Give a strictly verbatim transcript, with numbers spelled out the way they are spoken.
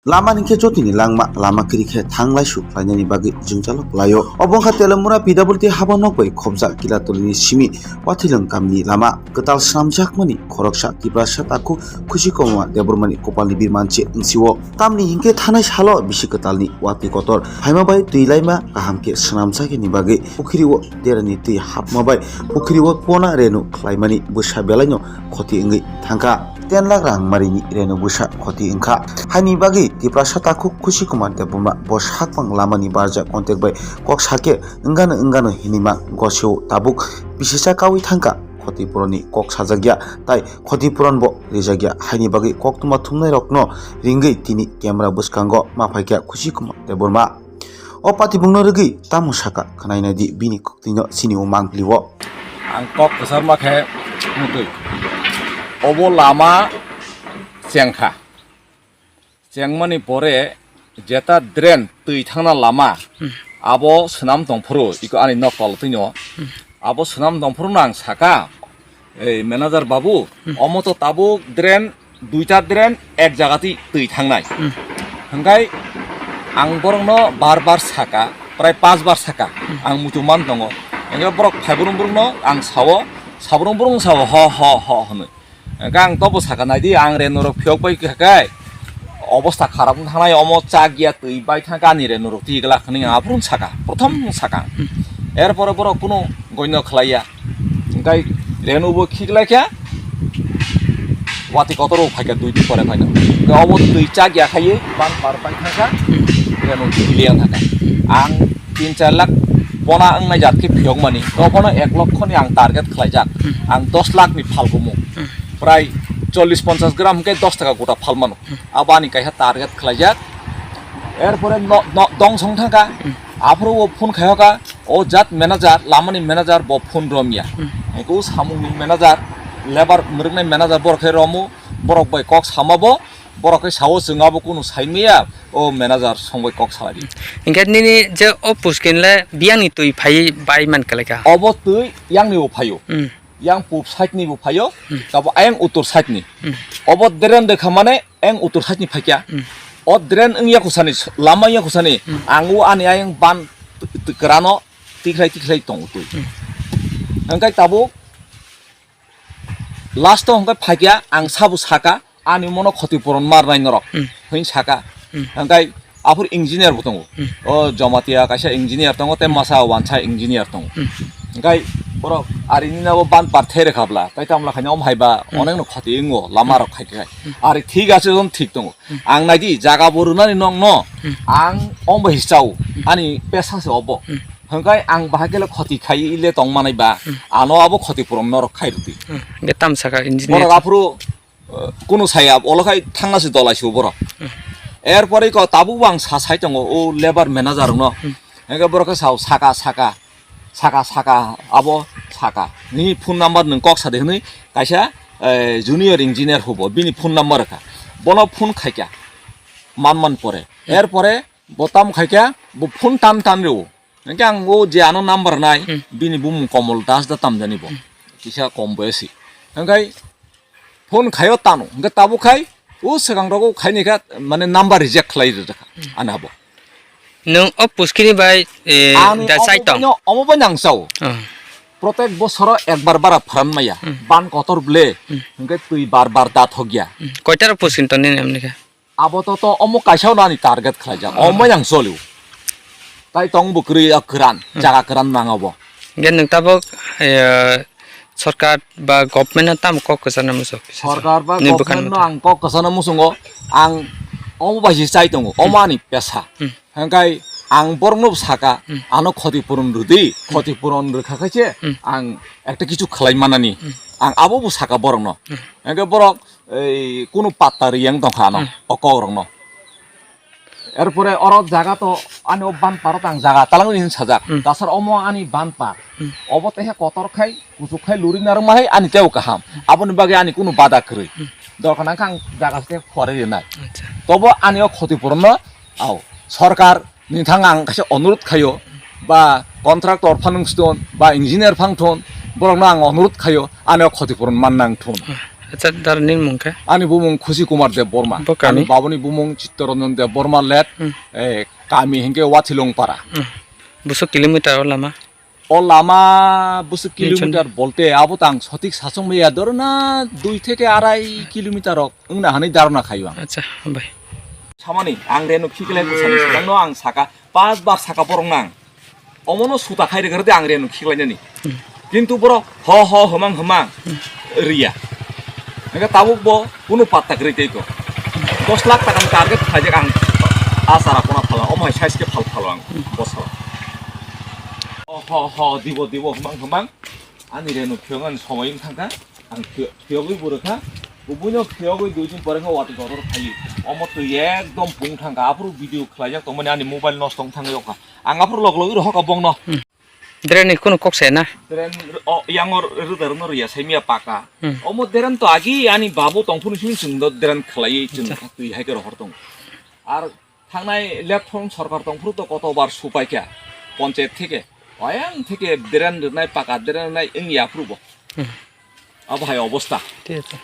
Lama ni khe jotoni langma lama kiri khe thanglai su khlainani bagwi jwngjalo kwlaio. Obo wngkha Telemura P W D haba nok bai khobjak Kilatolini simi Wathilwng kamini lama. Kwtal swnamjakmani khoroksa Tiprasa takhuk Khushi Kumar Debbarmani kopalni birmanche wngsio. Tamni hinkhe thanai salo bisi kwtalni watwi kotor phaima bai twi laima kaham khe swnamjaknani bagwi pukhiri o derani twi hapma bai pukhiri o pona renu khlaimani bwsa belaino khoti wngwi thangkha. Ten lakh rang marini renu bwsa khoti wngkha. Haini bagwi Tiprasa takhuk Khushi Kumar Debbarma bo sakphang lamani barja contact bai kok sakhe wngano wngano hinima gosio tabuk bisisa kaui thangkha. Khotipuronni kok sajakya tai khotipuron bo rijakya, haini bagwi koktwma thumnairokno ringwi tini camera bwskango ma phaikha Khushi Kumar Debbarma. O patibungno rwgwi tamo saka khwnaina di bini koktwino sini o mangpili o. Ang kok kwchar ma khe mutwi. Obo lama chengkha. Chengmani pore jeta drain twi thangna lama, abo swnam tongphuru, iko ani nok toltwino. Abo swnam tongphuru no ang saka, ei manager babu, omo to tabuk drain, duita drain ek jaga twi twi thangnai. Hwnkhe ang borokno bar bar saka, prai pas bar saka, ang muchung man tongo. Hwnkhe borok phaibrung brungno ang sao, sabrung brung sao, ho, ho, ho, hwnwi. Hwnkhe ang tobo saka naidi, ang renu rok phiyok bai kha khe obosta kharap wng thangnai, omo chak ya twi bai thang khe ani renu rok twi glak hwnwi ang aphuru saka, prothom saka. Er pore borok kunu goino khlai ya. Hwnkhe renu bo khiklai khe watwi kotor bo phai kha dui din pore phaino. Hwnkhe obo twi chak ya khai ban par bai thang kha renu twi liya thang kha. Ang tin char lakh bona wngnai jat khe phiyok mani, tobono ek lokho ni ang target khlai jak. Ang dos lakh ni phalgumo. Prai chollish ponchash gram hwnkhe dos taka gota phal mano. Abo ani kaisa target khlaijak. Erpore no, no, dong song thangkha. Aphuru o phone khaihoka, o jat manager, lamani manager bo phone romya. Eko samungni manager, lebar mwrwknai manager borok khe romu, borok bai kok sama bo, borok khe sao chwng abo kunu saimaya, o manager songbai kok salai di. Hinkhe nini je o puskin le biyangni twi phai bai man kalaikha. Obo twi yangni bo phaio. Hmm. Yang pub side ni bo phaio, hmm, tabo ayang uttor side ni. Hmm. Obo drain de kha mane ayang uttor side ni phaikya. Hmm. O drain wng yakusani, lama yakusani, hmm, ang o ani ayang ban t-, t-, kwrano tikhlai tikhlai tongo twi. Hmm. Hwnkhe tabuk last o hwnkhe phaikya ang sabo saka, ani mono khoti puron marnai norok, hmm, hwnwi saka. Hmm. Hwnkhe aphuru engineer bo tongo. Hmm. O Jamatia kaisa engineer tongo, tei, hmm, masa wansa engineer tongo. Hmm. Hwnkhe borok arini nabo ban par the rekha bla, tai tamla khaina om haiba, hmm, onekno khoti wngo, lama rok khai khai. Hmm. Ari thik ache, jon thik tongo. Hmm. Ang naidi jaga bo rwnani nokno, hmm, ang om bai hisao, hmm, ani pesa se obo. Hmm. Hwnkhe ang bahai khe le khoti khai le tong manai ba, hmm, ano abo khoti puron norok khai rwdi. Hmm. Hwnkhe tam saka engineer. Borok aphuru uh, kunu saya, olo khai thangna se dolai se borok. Hmm. Erpore ko tabuk bo ang sa sai tongo, o lebar manager rokno. Hmm. Hwnkhe borok khe sao, saka, saka, saka, saka, abo saka. Nini phone number nwng kok sa de hwnwi kaisa, eh, junior engineer hubo, bini phone number rwkha. Bono phone khaikha, man man pore. Hmm. Erpore bo tam khaikha, bo phone tan tan rwo. Hwnkhe ang o je ano number nai, hmm, bini bumung Komol Das da tamjani bo. Hmm. Kisa kom boyasi. Hwnkhe phone khaio tano. Hwnkhe tabuk khai o swkang rogo khaini kha mane number reject khlai rwkha. Hmm. Ani abo. Nwng o puskini bai, eh, ani da omo sai tong? Bai no, omo bai nang sao. Oh. Protek bosoro ekbar bara pharan maya. Hmm. Ban kotor ble. Hmm. Hwnkhe twi bar bar da thokya. Hmm. Koita rok puskini tong nini amni khe? Abo to, to omo kaisa no ani target khlaijak. Ah. Omo yang solio. Tai tong bo kwrwi, ah, kwran, hmm, jaga kwran mang abo. Hwnkhe nwng tabuk, eh, sorkar ba government no tamo kok kwchangna muchung? Sorkar ba government no ang kok kwchangna muchungo, ang omo bai se chai tongo, omo, hmm, ani pesa. Hmm. Hwnkhe ang borokno saka, hmm, ano khoti puron rwdi, hmm, khoti puron rwkha khe se, hmm, ang ekta kichu khlai manani. Hmm. Ang abo bo saka borokno. Hmm. Hwnkhe borok ei kunu patta riyang tongkha ano, hmm, o kok rokno. Erpore oro jaga to ani o ban paro tang jaga talang ni sajak. Hmm. Tasar omo ani ban par. Hmm. Obo tehe kotor khai, kuchuk khai luri narwk ma hai ani teo kaham. Aboni bagwi ani kunu bada kwrwi. Hmm. Dorkar nang kha ang jaga se khwari rinai. Acha. Tobo ani o khoti puron no, au, sorkar nini thang ang kaisa onurut khaio, ba contractor phanung ston, ba engineer phang thon, borokno ang onurut khaio, ani o khoti puron man nang thun. Acha, dar nini mung khe? Ani bumung Khushi Kumar Deb Borma. Bo kami? Ani babuni bumung Chittaranjan Deb Borma let, Hmm. eh, kami hingke Wathilong para. Hmm. Busu kilometer o lama? O lama busu Nichon. Kilometer bolte abo tang sotik sachong maya dorona dui theke arai kilometer rok wngna hanai darona khayo ang. Acha, bai. Samani, ang reno khiklai bwsani swkangno ang saka, pas bar saka borok nang. Omono suta khai rwgwrdi ang reno khiklainani. Hmm. Kintu borok ho ho hwmang hwmang riya. Hingke tabuk bo kunu patta kwrwi tei ko. Dos lakh taka target khaijak ang a chara kona phala, omo hai size khe phal phalo ang bosor. Ho ho ho, dibo dibo hwmang hwmang. Ani reno phiyok ani somoi wng thangkha. Ang phiyok, phiyogwi bo rwkha. Bo buino phiyogwi dui din pore khe watwi kotor phaiwi. Omo twi ekdom pung thangkha. Aphuru video khlaijak tongmani ani mobile nosto wng thangwi okha. Ang aphuru log logwi rohokha bongno. Hmm. Dren ni kunu kok se na? Dren o yang o rwda rwno rwya sai miya paka. Hmm. Omo dren to agi ani babu tongphuru simi chwng do dren khlaiwi chwng Acha. Twi hai khe rohor tong. Ar thangnai left front sorkar tongphuru to koto bar supai kha. Ponchayat theke. Oyang theke dren rwnai paka dren rwnai wng ya phuru bo. Hmm. Abo hai obosta. Thik ache.